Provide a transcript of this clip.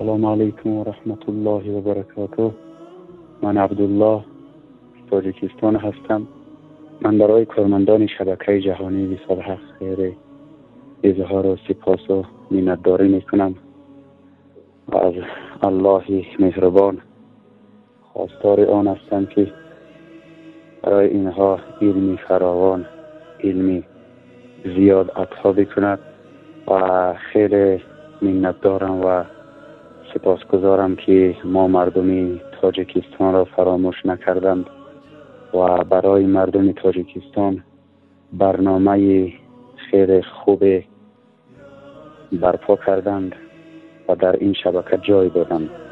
Ассалому алайкум ва раҳматуллоҳи ва баракатуҳ. Ман Абдуллоҳ, Тоҷикистон ҳастам. Ман барои кормандони шабакаи ҷаҳонии Висоли Ҳақ хеле изҳору сипосу миннатдорӣ мекунам ва аз Аллоҳи меҳрубон хостори он ҳастам, ки барои инҳо илми фаровон, илми зиёд ато бикунад ва хеле миннатдорам ва сипосгузорам, ки мо мардуми Тоҷикистонро фаромӯш накарданд ва барои мардуми Тоҷикистон барномаи хеле хубе барпо карданд ва дар ин шабака ҷой доданд.